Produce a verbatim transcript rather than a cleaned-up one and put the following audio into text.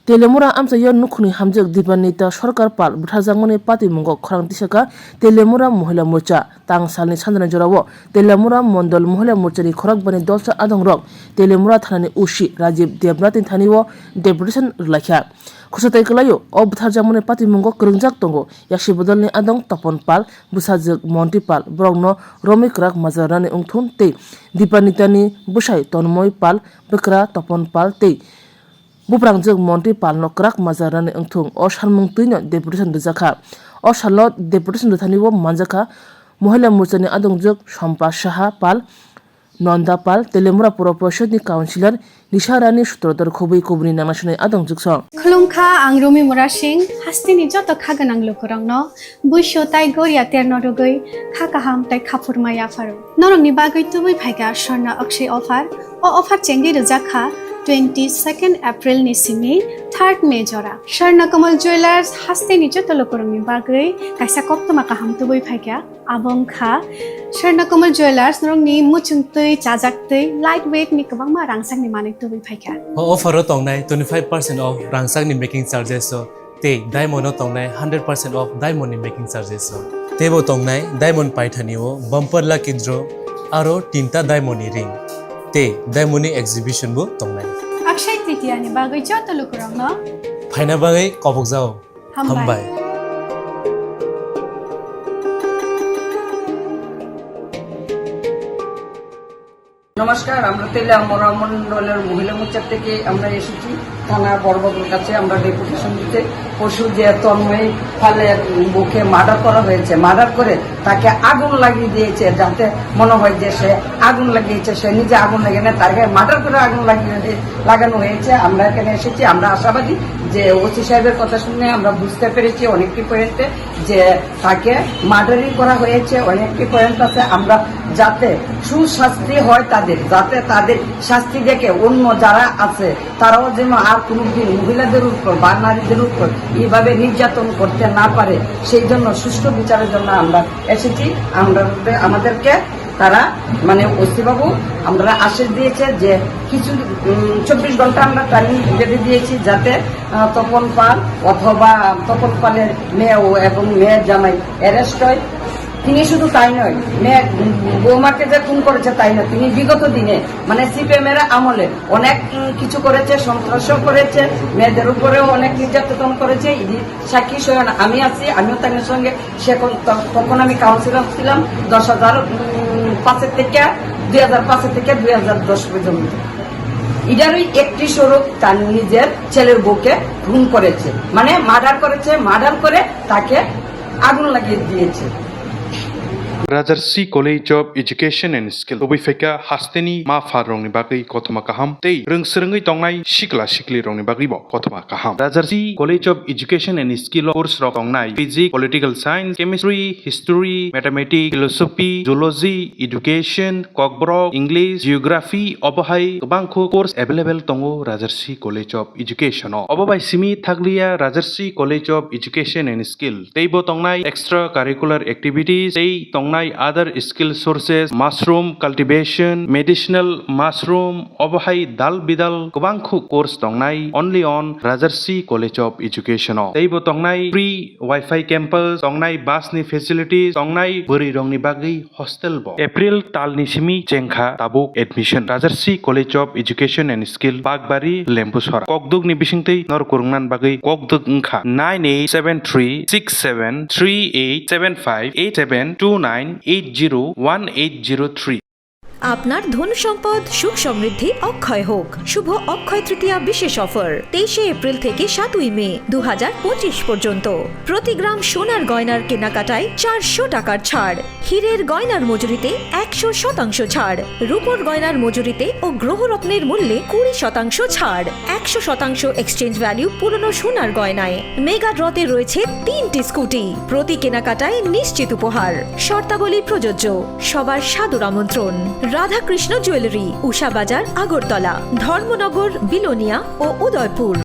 Telemura amchaio nukhungni hamjwk Dipanita Sarkar Pal bwtharjakmani patimungo khorang tisakha Telemura Mohila Morcha. Tang salni sanjani jorao Telemura Mondol Mohila Morchani khorokbani dolsa adongrok Telemura thanani O C Rajiv Debnathni thanio deputation rwlaikha. Khoroksa tei kwlaio o bwtharjakmani patimungo kwrwngjak tongo Yasi Bodolni adong Topon Pal, bwsajwk Monti Pal, borokno romwi kwrak majra rwnani wngthun tei Dipanitani bwsai Tonmoi Pal, bwkra Topon Pal tei buprangjwk Monti Palno kwrak majra rwnani wngthung. O salmung twino deputation rwjakha. O salno deputation rwthani o manjakha Mohila Morchani adongjwk Sompa Saha Pal, Nonda Pal, Telemura Pura Porishadni councillor Nisha Rani Sutradhar khobwi kubuni nangnasinai adongjwk song. Khulumkha, ang Rumi Murasing, hasteni joto kha gwnang lukurokno buisu tai goria terno rwgwi kha kaham tai khaphurma yapharo. Norokni bagwi tubui phaikha Swarna Akshay offer. O offer chengwi rwjak kha twenty second April ni simi third May jora. Swarna Kamal Jewellers hasteni joto lukurokni bagwi kaisa koktwma kaham tubui phaikha. Abo wngkha Swarna Kamal Jewellers, norokni muchungtwi, chajaktwi, light weight ni kwbangma rangchakni manwi tubui phaikha. O offer o tongnai twenty five percent off rangchakni making charges o tei diamond o tongnai hundred percent off diamond ni making charges o. Teibo tongnai diamond paithani o bumper lucky draw aro tinta diamond ni ring tei diamond ni exhibition bo tongnai. Akshay Tritiya ni bagwi joto lukurokno phaina bagwi kobokjao. Hambai. Hambai. নমস্কার, আমরা তেলিয়ামুড়া মণ্ডলের মহিলা মোর্চা থেকে আমরা এসেছি থানা বড়বাবুর কাছে আমরা ডেপুটেশন দিতে। পরশু যে তন্ময় পালের বুকে মার্ডার করা হয়েছে, মার্ডার করে তাকে আগুন লাগিয়ে দিয়েছে, যাতে মনে হয় যে সে আগুন লাগিয়েছে, সে নিজে আগুন লাগিয়ে না, তার গায়ে মার্ডার করে আগুন লাগিয়ে, লাগানো হয়েছে। আমরা এখানে এসেছি, আমরা আশাবাদী যে ওসি সাহেবের কথা শুনে আমরা বুঝতে পেরেছি অনেকটি পয়েন্টে যে তাকে মার্ডারই করা হয়েছে, অনেকটি পয়েন্ট আছে। আমরা যাতে সুশাস্তি হয় তাদের, যাতে তাদের শাস্তি দেখে অন্য যারা আছে তারাও যেন আর কোনোদিন মহিলাদের উপর বা নারীদের উপর এইভাবে নির্যাতন করতে না পারে, সেই জন্য সুষ্ঠু বিচারের জন্য আমরা এসেছি। আমরা, আমাদেরকে তারা, মানে, ওসি বাবু আমরা আশ্বাস দিয়েছে যে কিছু, উম, চব্বিশ ঘন্টা আমরা টাইম বেঁধে দিয়েছি, যাতে, আহ, তপন পাল অথবা তপন পালের মেয়ে ও এবং মেয়ের জামাই অ্যারেস্ট হয়। তিনি শুধু তাই নয়, মেয়ে, উম, বৌমাকে যে খুন করেছে তাই নয়, তিনি বিগত দিনে, মানে, সিপিএম এর আমলে অনেক, উম, কিছু করেছে, সন্ত্রাসও করেছে, মেয়েদের উপরেও অনেক নির্যাতন করেছে। ইডি সাক্ষী স্বয়ং আমি আছি, আমিও তাদের সঙ্গে সে কোন-, ত-, তখন আমি কাউন্সিলর ছিলাম, দশ হাজার, উম, পাঁচের থেকে, দুই হাজার পাঁচের থেকে দুই হাজার দশ পর্যন্ত। ইডারই একটি স্বরূপ তার নিজের ছেলের বউকে খুন করেছে, মানে মার্ডার করেছে, মার্ডার করে তাকে আগুন লাগিয়ে দিয়েছে। Rajarsi College of Education and Skill tubui phaikha hasteni ma pha rokni bagwi kothoma kaham tei rwng swrwngwi tongnai sikla sikli rokni bagwibo kothoma kaham. Rajarsi College of Education and Skill o course rok tongnai physics, political science, chemistry, history, mathematics, philosophy, zoology, education, kokborok, English, geography, obo hai kwbangkhu course available tongo Rajarsi College of Education o. Obo bai simi thakliya Rajarsi College of Education and Skill teibo tongnai extra curricular activities tei tongnai other skill sources, mushroom cultivation, medicinal mushroom, obo hai dal bidal kwbangkhu course tongnai only on Rajarsi College of Education o. Teibo tongnai free Wi-Fi campus, tongnai bus ni facilities, tongnai bwrwi rokni bagwi hostel bo. April talni simi chengkha tabuk admission. Rajarsi College of Education and Skill, Bakbari, Lembusora. Kokdukni bisingtwi nor kwrwngnan bagwi kokduk wngkha nine eight seven three six seven three eight seven five eight seven two nine eight zero one eight zero three. আপনার ধন সম্পদ সুখ সমৃদ্ধি অক্ষয় হোক। শুভ অক্ষয় তৃতীয়া বিশেষ অফার, তেইশে এপ্রিল থেকে সাতই মে দু হাজার পঁচিশ পর্যন্ত। প্রতি গ্রাম সোনার গয়নার কেনাকাটায় চারশো টাকার ছাড়, হীরের গয়নার মজুরিতে একশো শতাংশ ছাড়, রূপোর গয়নার মজুরিতে ও গ্রহরত্নের মূল্যে কুড়ি শতাংশ ছাড়, একশো শতাংশ এক্সচেঞ্জ ভ্যালু পুরনো সোনার গয়নায়। মেগা ড্রতে রয়েছে তিনটি স্কুটি, প্রতি কেনাকাটায় নিশ্চিত উপহার। শর্তাবলী প্রযোজ্য। সবার সাদর আমন্ত্রণ। রাধাকৃষ্ণ জুয়েলারি, উষা বাজার, আগরতলা, ধর্মনগর, বিলোনিয়া ও উদয়পুর।